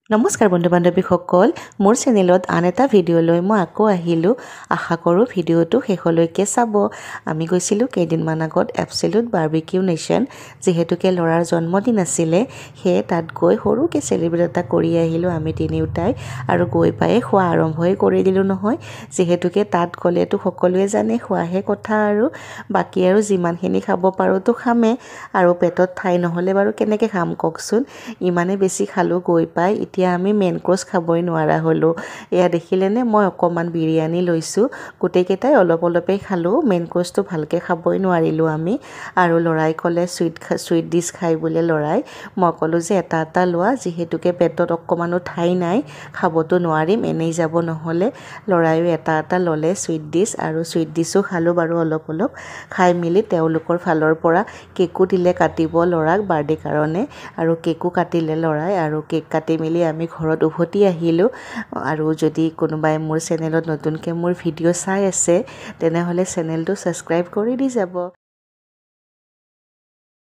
নমস্কাৰ বন্ধু বান্ধৱীসকল, মোৰ চেনেলত আন এটা ভিডিঅ' লৈ মই আকৌ আহিলোঁ। আশা কৰোঁ ভিডিঅ'টো শেষলৈকে চাব। আমি গৈছিলোঁ কেইদিনমান আগত এবছলিউট বাৰ্বিকিউ নেশ্যন। যিহেতুকে ল'ৰাৰ জন্মদিন আছিলে, সেয়ে তাত গৈ সৰুকৈ চেলিব্ৰেট এটা কৰি আহিলোঁ আমি তিনিওটাই। আৰু গৈ পায়ে খোৱা আৰম্ভই কৰি দিলোঁ নহয়। যিহেতুকে তাত গ'লেতো সকলোৱে জানে খোৱাহে কথা, আৰু বাকী আৰু যিমানখিনি খাব পাৰোঁতো খামেই। আৰু পেটত ঠাই নহ'লে বাৰু কেনেকৈ খাম কওকচোন? ইমানেই বেছি খালোঁ গৈ পাই, এতিয়া আমি মেইন কোৰ্চ খাবই নোৱাৰা হ'লোঁ। এয়া দেখিলেনে, মই অকণমান বিৰিয়ানী লৈছোঁ। গোটেইকেইটাই অলপ অলপেই খালোঁ, মেইন কোৰ্চটো ভালকৈ খাবই নোৱাৰিলোঁ আমি। আৰু ল'ৰাই ক'লে চুইট ডিছ খাই বোলে ল'ৰাই। মই ক'লোঁ যে এটা এটা লোৱা, যিহেতুকে পেটত অকণমানো ঠাই নাই, খাবতো নোৱাৰিম, এনেই যাব নহ'লে। ল'ৰায়ো এটা এটা ল'লে চুইট ডিছ, আৰু চুইট ডিছো খালোঁ বাৰু অলপ অলপ। খাই মেলি তেওঁলোকৰ ফালৰ পৰা কেকো দিলে কাটিব ল'ৰাক বাৰ্থডে কাৰণে, আৰু কেকো কাটিলে ল'ৰাই। আৰু কেক কাটি মেলি আমি ঘৰত উভতি আহিলোঁ। আৰু যদি কোনোবাই মোৰ চেনেলত নতুনকৈ মোৰ ভিডিঅ' চাই আছে, তেনেহ'লে চেনেলটো ছাবস্ক্ৰাইব কৰি দি যাব।